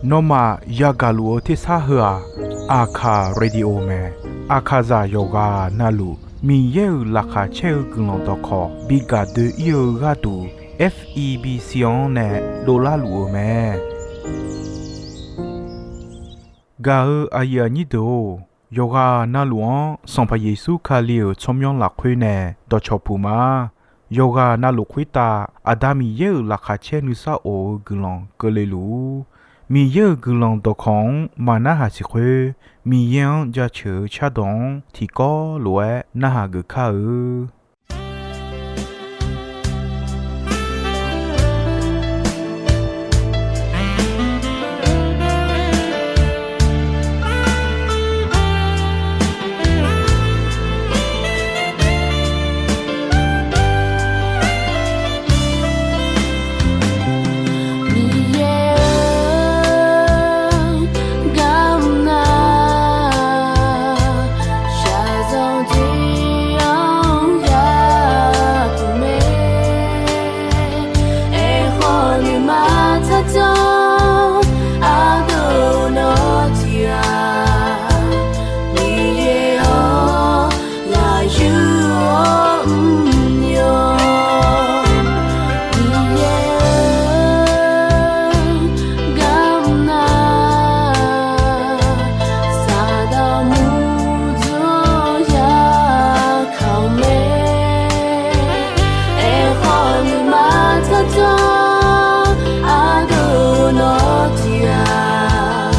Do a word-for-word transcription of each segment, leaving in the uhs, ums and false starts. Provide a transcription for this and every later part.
Nawmaf yagaq luf-eu tersar heu-aq, Aqkaq Radio mae. Aqkaqzaq yawqghaq navluf Miqyaer-euq laqkhaq caer-eu guiqlanq dawqkawq bi gaq doe-ir-eu gharduq, F E B C-anr nae dovlar luf-eu mae. Gaq-eu aqyuif aqnyir deuq-or, yawqghaq navluf-anr Sanqpaq Yeqsur Kali-euq tsawrmyanr lafkhoer nae dawqcawq puq ma. Yawqghaq navluf khoertav Aqda Miqyaer-euq laqkhaq caer nuisar of-eu guiqlanq keuvle luf-ur. Miqyaer-euq guiqlanq dawqkawq-anr maqnarhaq siq khoer, Miqyaer-anr jaceuq-eu cardawq-anr tiqkawv lof-aer narhaq geuf kar-eu. Miqyaer-or, garmr nar, shaqzanq tiq-anr yapuq mae. Aerkhawf nuima tsardzanr ardov nawr tiq-aq, Miqyaer-or, lafyur-awr mr-awr, Miqyaer-or, garmr nar, Saqdaq murdzanr-anr yakaq-eu mae. Aerkhawf nuima tsardzanr ardov nawr tiq-aq,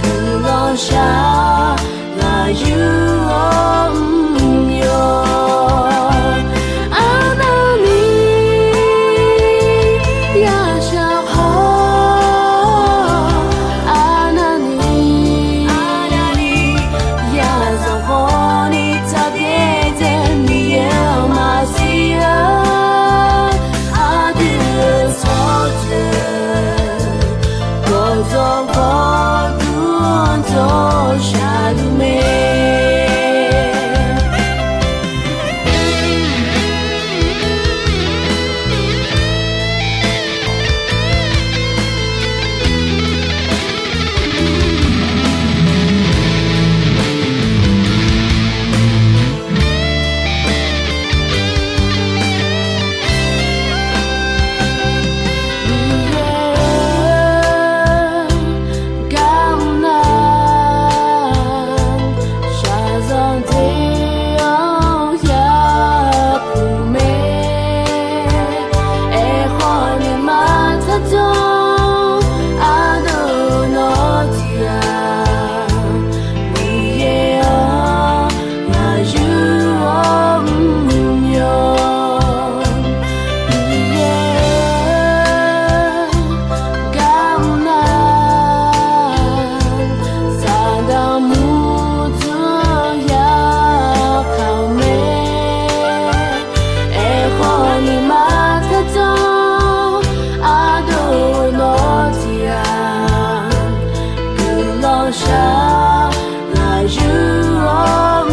guiqlanq shar lafyur-awr mr-awr, arnavni yashaq khawf, arnavni yazanq khawfni tsaqbyaer dzae Miqyaer-anr maqsiq-a. Aqdui-euq tsawrjeuq gawqdzawq gawqdmr-anr dzawr shaqluf mae. Miqyaer-or, garmr nar, shaqzanq tiq-anr yapuq mae. Aerkhawf nuima tsardzanr ardov nawr tiq-aq, Miqyaer-or, lafyur-awr mr-awr, Miqyaer-or, garmr nar, Saqdaq murdzanr-anr yakaq-eu mae. Aerkhawf nuima tsardzanr ardov nawr tiq-aq, guiqlanq shar lafyur-awr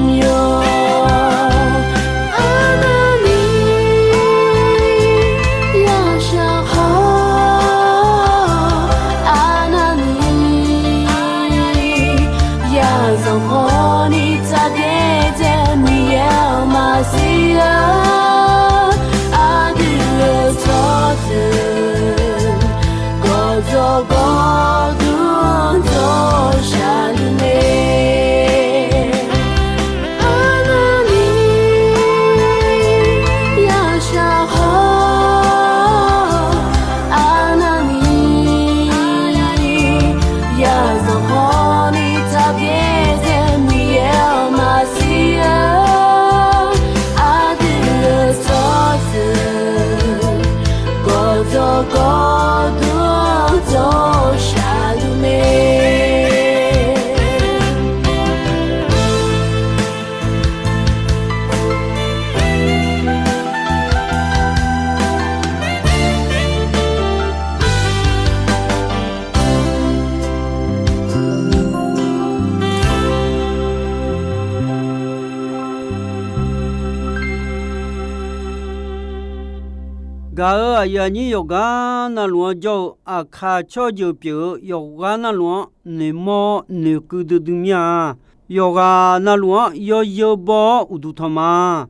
mr-awr, arnavni yashaq khawf, arnavni yazanq khawfni tsaqbyaer dzae Miqyaer-anr maqsiq-a. Aqdui-euq tsawrjeuq gawqdzawq gawqdmr-anr dzawr shaqluf mae. Arnavni yashaq khawf, arnavni yazanq khawfni tsaqbyaer dzae Miqyaer-anr maqsiq-a. Aqdui-euq tsawrjeuq gawqdzawq gawqdmr-anr dzawr shaqluf mae. Gaq-euq aqyuif aqnyir yawqghaq navluf-anr jawr-eu Aqkaq tsawrjeuq pyeuf-eu yawqghaq navluf-anr noeqmawr noeqkuiv duidui mir-a. Yawqghaq navluf-anr yawzeu baw-awr uqduq tanq ma.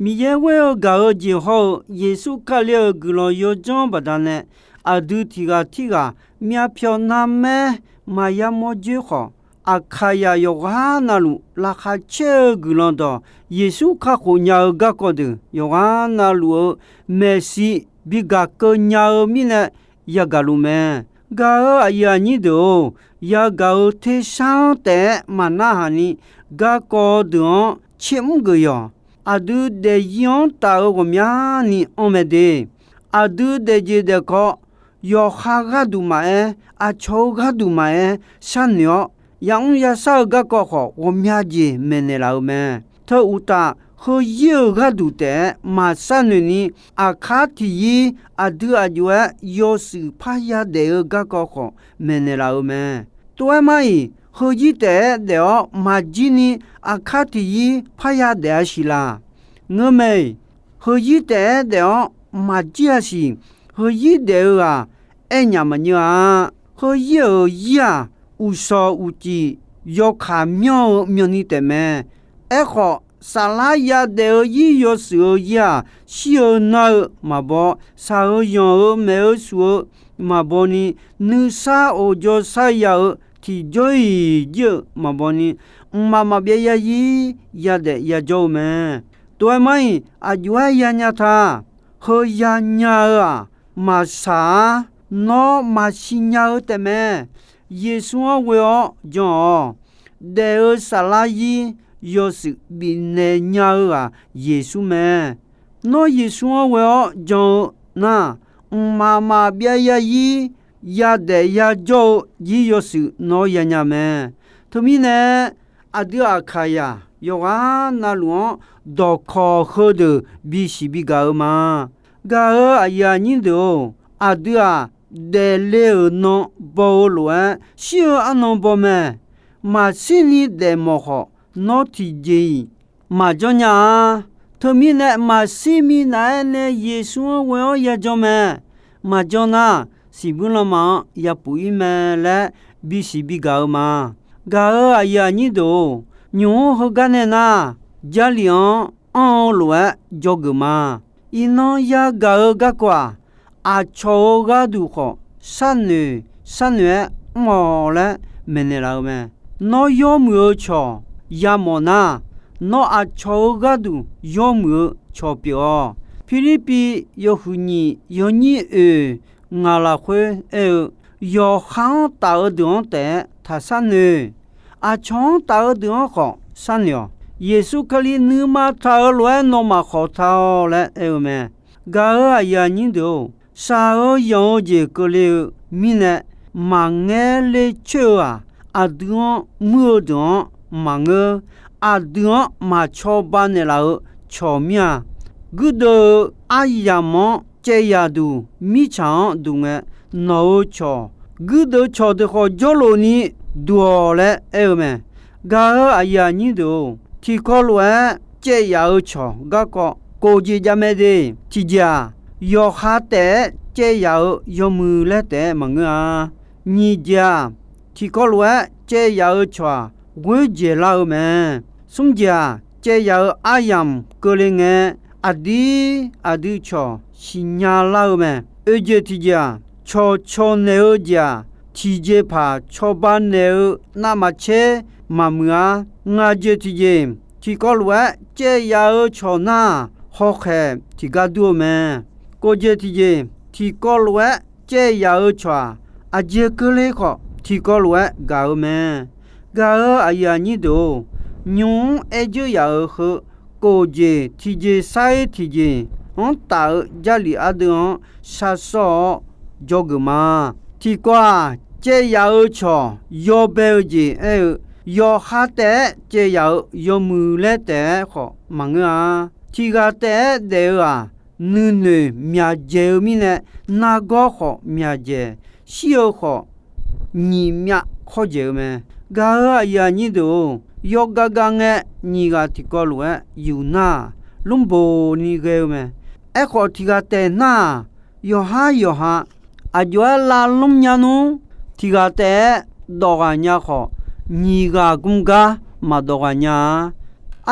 Miqyaer ghoer-eu gaq-eu jeq hawr-eu Yeqsur Kali-euq guiqlanq yawdzanr baqdanae, aqdui tiq ghaq tirghaq myavpyawq narmaer maqya mawr dzoer khawf, Aqkaqyaq yawqghaq navluf laqkhaq caer-eu guiqlanq dawq, Yeqsur kakhof nya-eu garkawv deuq yawqghaq navluf-eu maeqshi bi gaq keuv nya-eu mirnae yagaq luf mae. Gaq-euq aqyuif aqnyir deuq-or, yagaq-eu tersar-anr taef-aer maqnarhaq ni, garkawv deuq-anr tsermr geuf yawq. Aqdui daefzir-anr taf-eu ghawqmyani anr mae de. Aqdui daefjeq daefkawv, yawqha gharduq maqaer, aqcawq-eu gharduq maqaer sharnoeq-awr, yamr yashar-eu garkawv khawf ghawqmya jeq maeqnaeq laf-eu mae. Teu uqtaf, heuzir-euq gharduq taef-aer maqsharnoeq ni, aqkar tiqyir aqdui aq jov-aer yawshuif parya daef-eu garkawv khawf maeqnaeq laf-eu mae. Tov-aer mar-iq, heuzir taef-aer daef-awr maqjir ni, aqkar tiqyir parya daef-a siq laq? Ngeurmae-iq, heuzir taef-aer daef-awr maqjir-a siq. Heuzir daef-eu ghaq aernyaf maqnyeur-a. Heuzir-euq zir-aq, uqshawq uqcif yawkaq myanr-eu myawqni taefmae. Aerkhawf, saflar yadaef-eu zir yawshuif-eu zir-aq, shir-eu nar-eu maqbaw, shaq-eu yanq-eu maeq-eu shuf-eu maqbaw ni, nuisar of jawrshar ya-eu tiqjawr-iq jir-eu maqbaw ni, mqmaq maqbyav yazir yadaef yajawr-eu mae. Tov-aer mar-iq, aq jov-aer yanya ta. Heuya nya-eu-aq, maqshaq-ar. Nawr maqsiq nya-eu taefmae. Yeqsur-anr ghoe-awr jan-awq. Daef-eu saflar zir yawshuif bifnaeq nya-eu ghaq Yeqsur mae. Nawr Yeqsur-anr ghoe-awr jan-eu nar, mqmaq maqbyav yazir yadaef yajawr-eu zir yawshuif nawr yanya mae. Teumirnae, aqdui aqkaqyaq yawqghaq navluf-anr dawqkawq heudeuq bisiq bigaq-eu ma. Gaq-euq aqyuif aqnyir deuq-or, aqdui-aq, daefle-euq nan baw-eu lof-aer shir-eu arnan baw mae. Maqshir ni daefmawf khawf, nawr tiqjeq-iq maqjanr nya-a. Teumirnae, maqshir minav-aer nae Yeqsur-anr ghoe-awr yajan mae. Maqjan nar, siqbuir lanma-anr yapuf-ir mae laer bisiq bigaq-eu ma. Gaq-euq aqyuif aqnyir deuq-or, nymq-mr heugar nae nar, Jarlif-anr anr-eu lof-aer dzawgeuf ma. Iqnan yagaq-eu garkawv-aq, aqcawq-euq gharduq khawf sharnoeq sharnoeq-aer mr-awq laer maeqnaeq laf-eu mae. Nawr yawmuiq-eu cawq yamawf nar, nawr aqcawq-euq gharduq yawmuiq-eu cawq pyeuf-awq. Pirlirpiv yawhuiq nyiq yawnyir oeq ngaq lafkhoer aer-eu, yawqha-anr taf-eu deuq-anr taef-aer taqshar noeq. Aqcawq-anr taf-eu deuq-anr khawf sharnoeq-awq. Yeqsur Kali nuima taq-eu lof-aer nawmaf khawqta-awr laer aer-eu mae. Gaq-euq aqyuif aqnyir deuq-or, shaq-eu yanq-eu jeq keuvle-eu mirnae, maqngaer le coer-eu-aq, aqdui-anr muir-eu deuq-anr maqngeur. Aqdui-anr maqcawba naeqlaf-eu cawq mir-a. Guirdeuv-eu aryamq-anr caev yaq duq mirtsaq-anr duq ngae, nawq-euq cawq guirdeuv cawq deuq khawf jawrluf ni duq-awq laer aer-eu mae. Gaq-euq aqyuif aqnyir deuq-or, tiqkawv lof-aer caev yaf-eu cawq garkawv kof jeq jav mae de. Tiqjeq-aq, yawqha taef-aer caev yaf-eu yawmuiq laer taef-aer maqngeur-a. Nyiq jeq-aq, tiqkawv lof-aer caev yaf-eu cawq-aq, ghoer dzaeqlar-eu mae. Smr jeq-aq, caev yaf-eu aryamq keuvle ngae, aqdir aqdui cawq siqnya lar-eu mae. Oeq jeq tiqjeq-aq, cawqcawq naeq-eu jeq-aq, tiqjeqpaq cawba naeq-eu navmaqtser maqmuiq-ar. Ngaq jeq tiqjeq, tiqkawv lof-aer caev yaf-eu cawq nar-aq, hawkhaeq tiqgar dur-eu mae. Kof jeq tiqjeq, tiqkawv lof-aer caev yaf-eu cawq-aq, aqjeq keuvle khawf tiqkawv lof-aer gaq-eu mae. Gaq-euq aqyuif aqnyir deuq-or, nymq-mr aer dzeur yaf-euq heu, kof jeq tiqjeq sar-ir tiqjeq-anr taf-eu Jarlif ardeuv-anr sharsawr-awr dzawgeuf ma. Tiqkawv-aq, caev yaf-eu cawq yawbae-eu jeq aer-eu, yawqha taef-aer caev yaf-eu yawmuiq laer taef-aer khawf maqngeur-a. Tiq ghaq taef-aer daef-eu-aq, nuinoeq myaqdzaeq-eu mirnae, nargawr khawf myaqdzaeq, shir-eu khawf nyiq myav kawrdzaeq-eu mae. Gaq-euq aqyuif aqnyir deuq-or, yawgav gav ngae, nyiq ghaq tiqkawv lof-aer yuf nar-aq, lmrboq ni ghae-eu mae. Aerkhawf, tiq ghaq taef nar-aq, Yawqhar yawqha aqjox-aer lavlmr nya nmr. Tiq ghaq taef-aer dawq ghaq nya khawf, nyiq ghaq gmr gar maqdawq ghaq nya-a.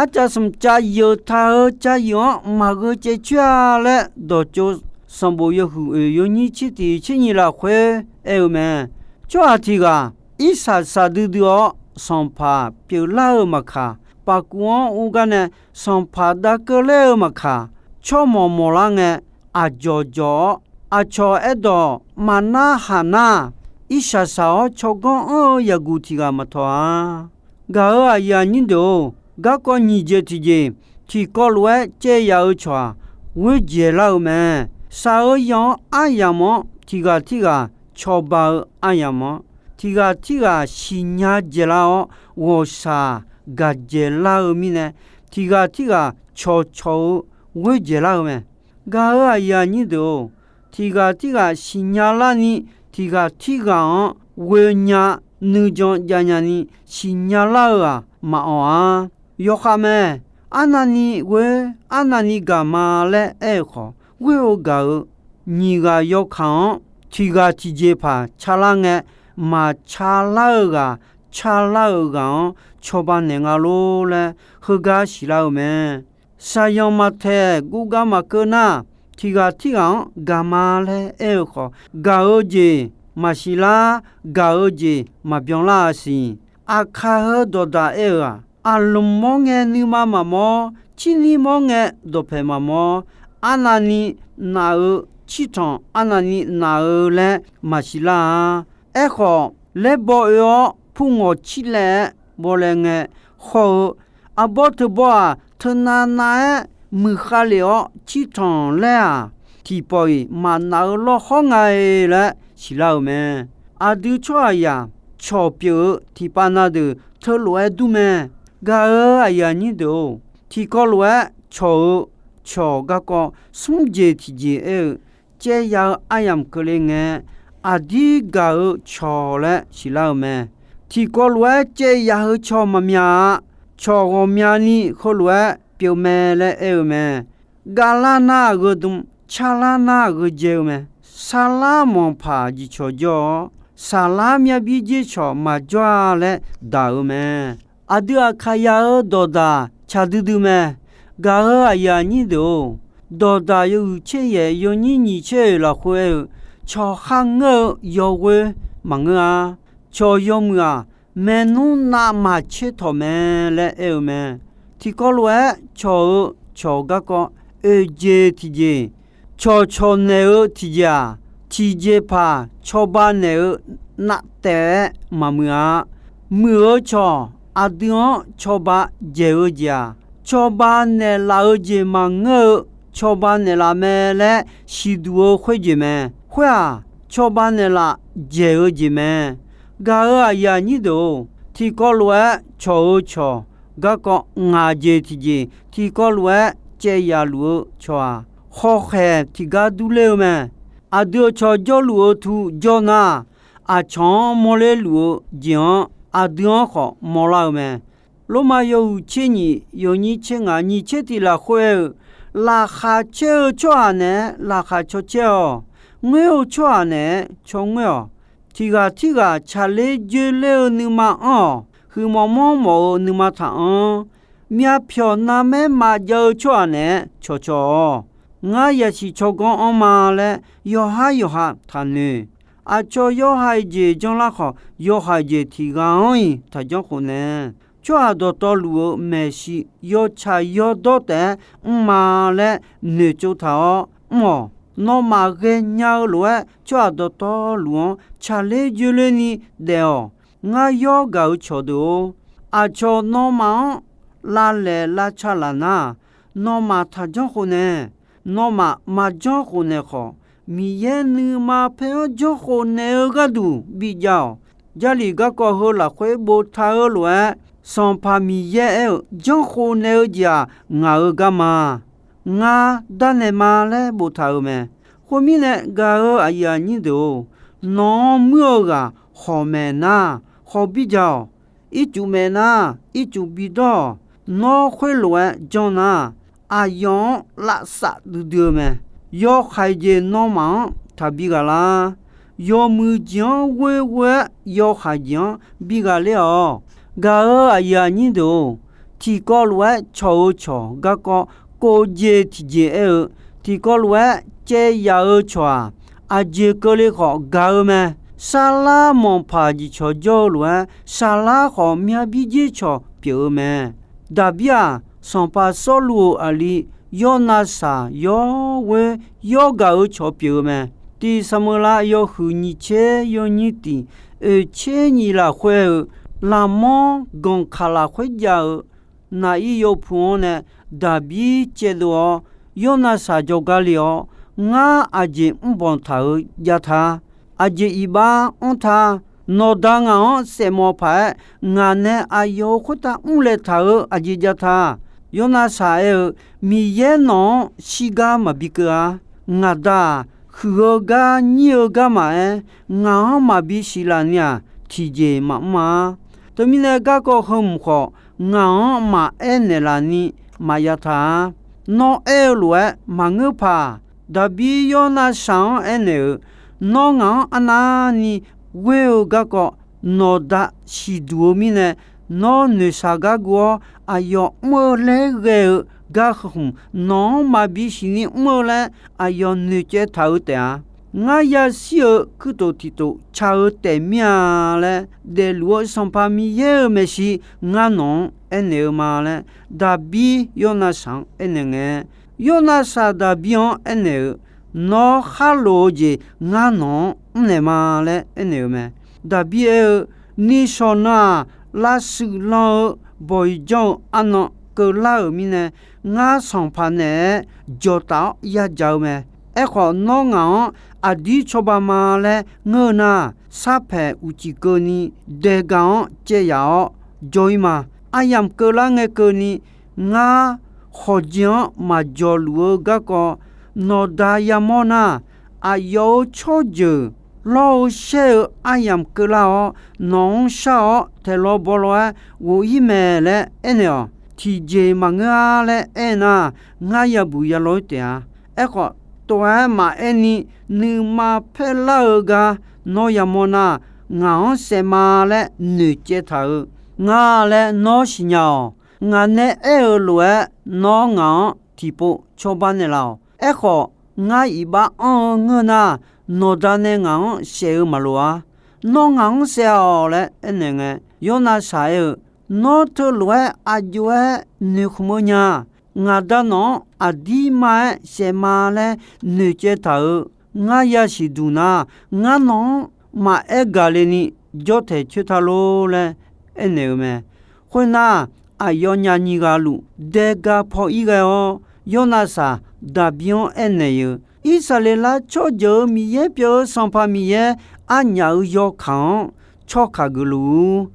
Arcav smq cav yeuq taq-eu cav yeuq-anr maqgheu caev coer-a laer, dawqtsov sanqbof yawhuiq oeq yawnyir tser tiq tser nyiq lafkhoer aer-eu mae. Tsawrhaq tiq ghaq irsaq saqdui dui-awr, sanqpaq pyeuflar-eu maqkaq, paqkuv-anr ur gar nae sanqpaq dav keuvler-eu maqkaq, tsawrmawq mawqlar ngae, aqjawq jawq-awr, aqcawq aerdawq maqnar haq nar, irsaq saq-awr tsawrganr anr-eu yaqguq tiq ghaq maqtawq-a. Gaq-euq aqyuif aqnyir deuq-or, garkawv nyiq jeq tiqjeq, tiqkawv lof-aer caev yaf-eu cawq-aq, ghoer dzaeqlar-eu mae. Shaq-eu yanq-anr aryamq-anr tiq ghaq tirghaq cawba-eu aryamq-anr, tiq ghaq tirghaq siqnya dzaeqlar-awr, ghawqshaq gaq dzaeqlar-eu mirnae, tiq ghaq tirghaq cawqcawq-eu ghoer dzaeqlar-eu mae. Gaq-euq aqyuif aqnyir deuq-or, tiq ghaq tirghaq siqnya larni, tiq ghaq tirghaq-anr ghoe nya, nuijan jav nyani siqnya lar-eu-aq maqawq-a. Yawkhav mae. Arnavni ghoer, arnavni gaq ma laer aer-eu khawf, ghoer-eu gaq-eu nyiq ghaq yawkaq-anr tiq ghaq tiqjeqpaq calar ngae, maqcalar-eu ghaq, calar-euq ghaq-anr cawba naeq nga lor laer heugar siqlar-eu mae. Shaqyanq maqtaeq guvgav maqkeuv nar, tiq ghaq tirghaq-anr gaq ma laer aer-eu khawf, gaq-eu jeq maqsiq lar, gaq-eu jeq maqbyan lar-a siq. Aqkaq heu dawqdaq aer-eu-aq, aqlmq mawr ngae nuima maqmawr, cirni mawr ngae dawqpaeq maqmawr, arnavni naf-eu cirtanq arnavni naf-eu laer maqsiq lar-a. Aerkhawf, laer baw oe-awr pur ngawq cir laev-aer baw laev ngae, khawr-eu arbawr teubawr-aq, teunav nav-aer muiqkhav lef-awr cirtanq laer-aq, tiqpawf-iq maqnaf-eu lawr hawr nga-e laer siqlar-euq mae. Aqdui tsawrhaqzaq cawq pyeuf-eu tiqpav na deuq teulof-aer dur mae. Gaq-euq aqyuif aqnyir deuq-or, tiqkawv lof-aer cawq-eu cawq garkawv smr jeq tiqjeq aer-eu caev ya-eu aryamq keuvle ngae, aqdir gaq-eu cawq laer siqlar-eu mae. Tiqkawv lof-aer caev ya-eu cawq maqmya-a. Cawq ghawqmyani heulof-aer pyeuf mae laer aer-eu mae. Gavlar nar gheudm, carlar nar gheudzae-eu mae. Sarlar manqpaq jiqcawq jawr-awr, saqlar myavbir dzer cawq maqjawr-a laer daq-eu mae. Aqdui aqkaqyaq-eu dawqdaq tsaq duidui mae. Gaq-euq aqyuif aqnyir deuq-or, dawqdaq yawhuiq tser yaef yawnyir nyiq tser oeq lafkhoer aer-eu, cawq kharngeur-eu yawghoer maqngeur-a. Cawq yawmuiq-aq, maernmr navmaqtser tawq mae laer aer-eu mae. Tiqkawv lof-aer cawq-eu cawq garkawv oeq jeq tiqjeq, cawqcawq naeq-eu tiqjeq-aq, tiqjeqpaq cawba naeq-eu navtaef-aer maqmuiq-a. Muiq-eu cawq aqdui-anr cawba dzaeq-eu jeq-aq, cawba naeqlaf-eu jeq maqngeur-eu, cawba naeqlaf mae laer siqduq-eu khoerjeq mae. Khoer-aq, cawba naeqlaf dzaeq-eu jeq mae. Gaq-euq aqyuif aqnyir deuq-or, tiqkawv lof-aer cawq-eu cawq garkawv ngaq jeq tiqjeq, tiqkawv lof-aer caev yaf luf-eu cawq-aq, hawkhaeq tiqgar durler-eu mae. Aqdui-euq cawq jawrluf-eu tu jawr nar, aqcawq-anr mawrler luf-eu jeq-anr aqdui-anr khawf mawrlar-eu mae. Lormav yawhuiq tser nyiq yawnyir tser ngaq nyiq tser tiq lafkhoer aer-eu, laqkhaq caer-eu tsawrhaq naeq-aer laqkhaq caw caer-awq. Ngoer-eu tsawrhaq naeq-aer caw ngoer-awq. Tiq ghaq tirghaq tsaqler dzoerler-eu nuima anr-awq. Huiqmawf manrmawf-eu nuima taq anr. Myavpyawq navmaer maqjav-eu tsawrhaq naeq-aer cawqcawq-awq. Ngar yasiq tsawrganr anr ma laer yawqhar yawqha taqnoeq. Aqcawq yawhaiq jeq janrlar khawf, yawhaiq jeq tiq ghaq-anr-iq taqjanr khofnaeq. Tsawrhaq dawqtawvluf-eu maeqshi yawtsaq yawdawr taef-aer mr ma laer noeqtsov taq-awr mr-awq. Nawmaf ghaenya-eu lof-aer tsawrhaq dawqtawvluf-anr tsaqler dzoerler ni daef-awq. Ngar yawr gaq-eu cawqdeuq-or, aqcawq nawmaf-anr lavlaeq lavca laf nar, nawmaf taqjanr khofnaeq. Nawmaf maqjanr khofnaeq khawf, Miqyaer nuima paer-anr janr khofnaeq-eu gharduq bijav-awq. Jarlif garkawv heu lafkhoer boftaq-eu lof-aer, Sanqpaq Miqyaer aer-euq janr khofnaeq-eu jeq-aq, ngaq-euq garma, ngar darnaeq ma laer boftaq-euq mae. Khoermirnae, gaq-euq aqyuif aqnyir deuq-or, nawq-anr muir-eu ghaq khawq maeq nar, khawq bijav-awq. Ircuf maeq nar, ircuf bidawr-awq. Nawr khoerlof-aer janr nar, aqyawf-anr lavsav duidui-eu mae. yawhaiq jeq nawmaf-anr taqbi ghaq lar. Yawmuiq jeq-anr ghoer ghoer-aer yawhaiq jeq-anr bi ghaq ler-awq. Gaq-euq aqyuif aqnyir deuq-or, tiqkawv lof-aer cawq-eu cawq garkawv kov jeq tiqjeq aer-eu, tiqkawv lof-aer caev yaf-eu cawq-aq, aqjeq keuvle khawf gaq-eu mae. Saflar manqpaq jeq cawq jawr-eu lof-aer, saflar khawf myavbir dzer cawq pyeuf-eu mae. Daqbir-aq, sanqpaq Sawrluv-euq aqli Yawrnavsaq yawr ghoer yawr gaq-eu cawq pyeuf-eu mae. Tiq Saqmeuqlav yawhuiq nyiq tser yawnyir tiq oeq tser nyiq lafkhoer-eu, laqmanr ganqkaq lafkhoer jav-eu naq-ir yawpu-anr nae Daqbir caevdov-awr, Yawrnavsaq jawrgar le-awr, Ngar aqjeq mrbanq taq-euq jav ta. Aqjeq iqbax anr ta. Nawqda ngaq-anr saefmawf paq-aer, ngaq nae aqyawf-euq khoertav mrlaeq taq-euq aqjeq jav ta. Yawrnavsaq aer-eu, Miqyaer nawq-anr shirgar maqbi keuv-a. Ngaq Da-aq, huiq-eu gar nyir-eu garma-aer, ngaq-anr maqbi siqlaf ni-aq, tiqjeq maqmr-a. Teumirnae garkawv heumq khawf, ngaq-anr maqaer naeqlaf ni maqya ta-a. Nawr aer-eu lof-aer maqngeur paq. Daqbir Yawrnavsaq-anr aernaeq-euq, Nawr ngaq-anr arnavni ghoer-eu garkawv nawqda siqduq-eu mirnae, nawr noeqshaq gar guv-awr, aqyawf mr-eu laer ghae-eu gar heumq nawq-anr maqbi siqni mr-eu laer aqyawf noeqcaev taq-eu taef-a. Ngar yashir-eu kuirtof tiqtof ca-eu taef mir-a laer daefluf-eu Sanqpaq Miqyaer-euq maeqshi ngar nawq-anr aernaeq-eu ma laer, Daqbir Yawrnavsaq-anr aernaeq ngae, Yawrnavsaq Daqbir-anr aernaeq-euq, Nawr khar lof-eu jeq ngar nawq-anr mrnaeq ma laer aernaeq-eu mae. Daqbir aer-eu, Nishawq nan-aq, lavshuif lan-eu bawq-iq janr-eu arnan keuvlar-euq mirnae, ngar sanqpaq naeq-aer jawqtaf-awr yajaq-eu mae. Aerkhawf, nawr ngaq-anr aqdir cawba ma laer ngeur-eu nar, sarpaeq uqcif keuvni daegaq-anr caev yaf-awr jawr-ir ma. Aryamq keuvlar ngae keuvni, ngar khawqjeq-anr maqjawq luf-eu garkawv nawqda yamawr nar, aqyawf-euq tsawrjeuq lawr-eu shaer-eu aryamq keuvlar-awr, nawq-anr shar-awr taeqlawv bawlaw-aer ghof-ir mae laer aernaeq-awq. Tiqjeq maqngeur-ar laer aernar, ngar yabuq yalaw-ir taef-a. Aerkhawf, tov-aer maqaer ni nuima paerlar-eu gar nawr yamawr nar, ngaq-anr saef ma laer noeqcaev taq-euq nga laer nawr siqnya-awq. Ngaq nae aer-eu lof-aer nawr ngaq-anr tiqpov cawba naeqlaf-awq. Aerkhawf, ngar iqbax anr-eu ngeur nar, nawqda nae ngaq-anr saef-eu maqloq-ar. Nawr ngaq-anr saef-awq laer aernaeq ngae, Yawrnavsaq aer-eu, Nawr teulof-aer aqjox-aer noeqkhmq-eu nya. Ngaq Da nawq-anr aqdirma-aer saef ma laer noeqcaev taq-euq ngar yasiq duq nar, ngar nawq-anr maqaer gaq le ni jawrtaeq coer ta lor laer aernaeq-eu mae. Khoernar, aqyawfnyaf nyiq ghaq luf daega paw-ir ghae-awr, Yawrnavsaq Daqbir-anr aernaeq-eu, Irsaqleqlav tsawrjeuq-euq Miqyaer pyeuf-eu Sanqpaq Miqyaer arnyaf-euq yawkaq-anr tsawrkaq geufluf-ur.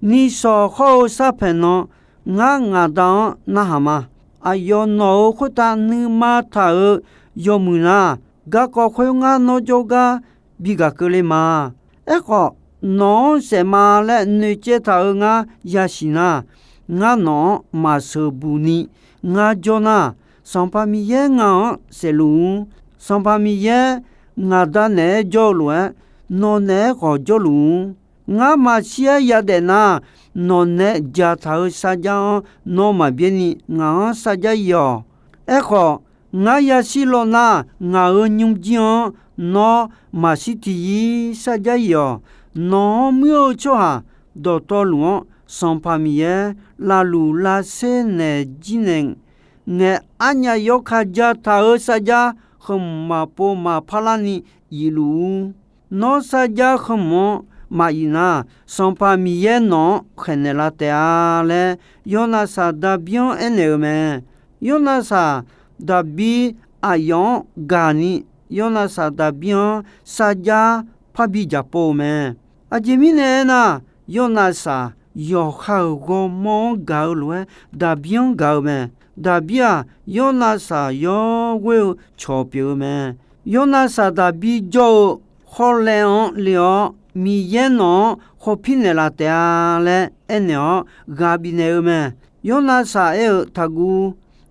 Nishawq hawr-eu sarpaeq nan ngar ngaq Da-anr narhaq ma. Aqyawf nawq-euq khoertav nuima taq-euq yawmuiq nar, garkawv khoer ngar nawr jawrgar bi ghaq keuvle ma. Aerkhawf, nawq-anr saef ma laer noeqcaev taq-euq ngar yasiq nar, ngar nawq-anr maqsheuq buq ni ngar jawr nar, Sanqpaq Miqyaer ngaq-anr saefluf-ur. Sanqpaq Miqyaer ngaq Da naeq-aer jawr-eu lof-aer, nawq naeq-aer khawf jawrluf-ur. Ngar maqshir-aer yadaef nar, nawq nae dzaqtaq-euq sarjar-anr nawr maqbyaer ni ngaq-anr sarjar yif-awq. Aerkhawf, ngar yashir law nar, ngaq-euq nymrjir-anr nawr maqshir tiq yir sarjar yif-awq. Nawq-anr muir-eu tsawrhaq dawqtawvluf-anr Sanqpaq Miqyaer lavluf lavser naeq jir naeq ngae, arnyaf yawkaq dzaqtaq-euq sarjar heumq maqpov maqpar larni yifluf-ur. Nawr sarjar heumq-anr maqyif nar, Sanqpaq Miqyaer nawq-anr khaeqnaeq la taef-a laer, Yawrnavsaq Daqbir-anr aernaeq-eu mae. Yawrnavsaq Daqbir aqyawf-anr gaq ni, Yawrnavsaq Daqbir-anr sarjar parbi jaqpov-eu mae. Aqjeq mirnae aernar, Yawrnavsaq yawqha-euq ghawrmawr-anr gaq-eu lof-aer Daqbir-anr gaq-eu mae. Daqbir-aq, Yawrnavsaq yawr ghoer-eu cawq pyeuf-eu mae. Yawrnavsaq Daqbir jawr-eu khawrlaev-anr le-awr, Miqyaer nawq-anr khawpir naeqlaf taef-a laer aernaeq-awr ghaq bifnaeq-eu mae. Yawrnavsaq aer-eu, Taqguv.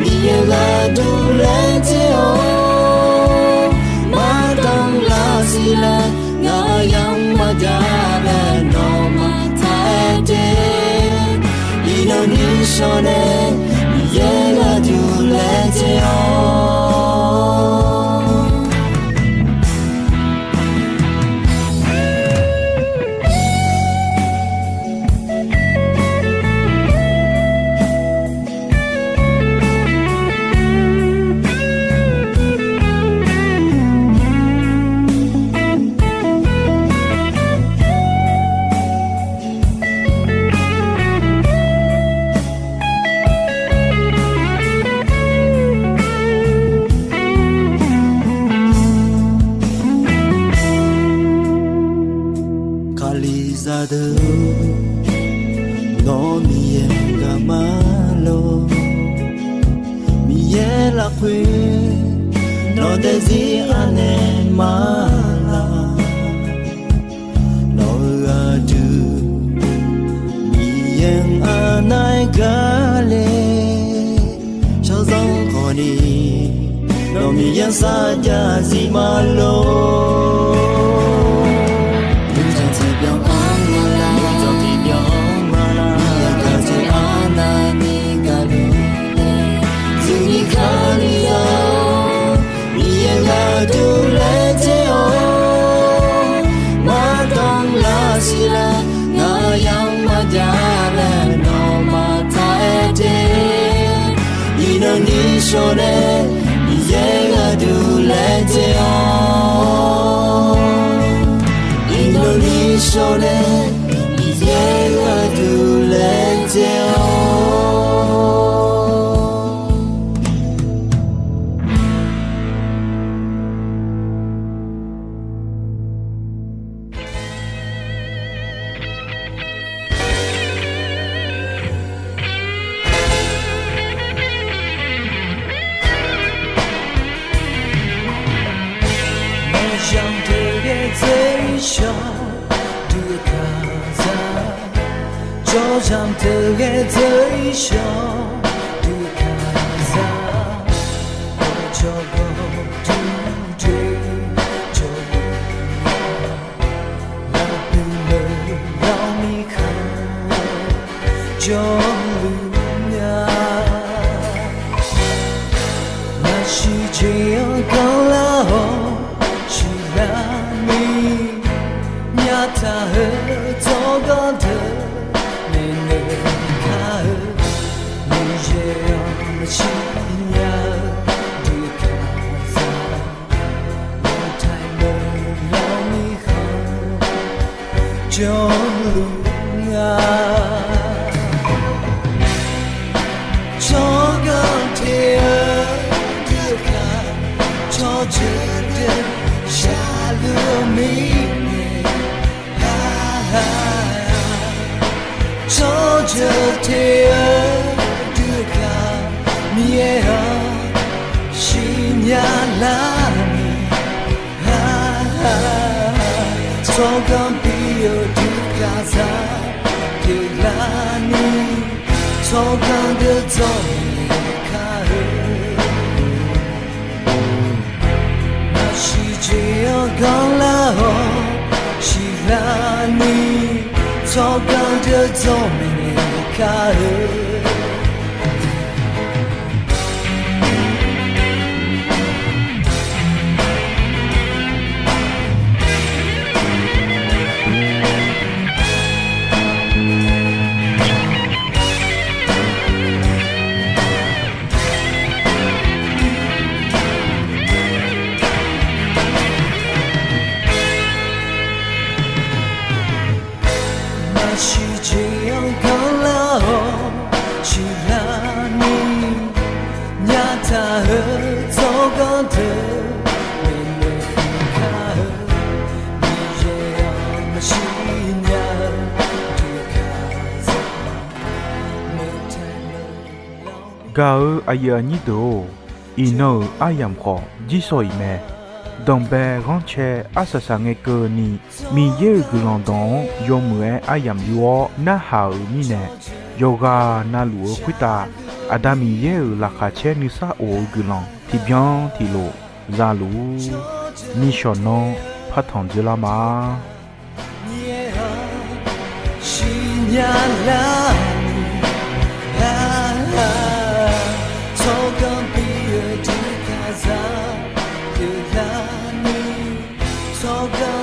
Miqyaer gharduq laer tser-awr, maqdanr lar siqlar, ngaq yamq maqjav laer nawmaf taq-aer te. Iqnan nuishawr nae Miqyaer gharduq laer tser-awr. Deuq-or, nawr Miqyaer-anr gaq ma lor. Miqyaer lafkhoer nawq daefzir anaeq ma laq. Nawq-euq aqdui Miqyaer-anr anaeq gaq le. Shaqzanq khawf ni nawq Miqyaer-anr sarjax zif ma lor. Nuijanq tiqbyan anr ma laq, nuijanq tiqbyan anr ma laq. Miqyaer gaqjeq arnavni gaqluf-eu, zuqni kali-awr Miqyaer gharduq laejae-awr, maqdanr lar siq laer, ngaq yamq maqjav laer nawmaf taq-aer de. Iqnan ni shawr nae Miqyaer gharduq laejae-awr, iqnan ni shawr nae Miqyaer gharduq laejae-awr. Maqzanq deuq ghae dzeur-ir shawq dui kaqzaq, jawrzaq deuq ghae dzeur-ir shawq dui kaqzaq, jawrgawv duidui jawrluf-a, lafpuq lawq lawq mirkhanq jawrluf-a. Naqsiq jeq-anr ganrlar-awr siqlar ni, nyaftaq-eu tsawrganr deuq maeqnaeq kar-eu, Miqyaer-anr maqsiq nya-eu dui kaqzaq, maqtaq-eu lawq mirkhanq jawrluf-a. Tsawrganr te-eu dui kaq, tsawrjeuq deuq shaqluf-eu mirnae, tsawrjeuq te-eu dui kaq, Miqyaer-anr siqnya larni, tsawrganr bi-eu dui kaqzaq pyeuflar ni, tsawrganr deuq dzawr maeqnaeq kar-eu, naqsiq jeq-anr ganrlar-awr siqlar ni, tsawrganr deuq dzawr maeqnaeq kar-eu. Naqsiq jeq-anr ganrlar-awr siqlar ni, nyaftaq-eu tsawrganr deuq maeqnaeq kar-eu, Miqyaer-anr maqsiq nya-eu dui kaqzaq. Gaq-eu aqyuif aqnyir deuq-or, iqnan-euq aryamq khawf jirsawq iq mae. Danqbae ghanrcae arsaq saqngae keuvni, Miqyaer-euq guiqlanq dawq-anr yawmuiq-aer aryamq yur-awr narhaq-euq mirnae, yawqghaq navluf-eu khoertav Aqda Miqyaer-euq laqkhaq caer nuisar of-eu guiqlanq tiqbyan tiqlof za luf-ur. Nishawq nanr partanq dzeurlar ma. Siqnya lar, tsawrganr bi-eu dui kaqzaq pyeuflar ni, tsawrganr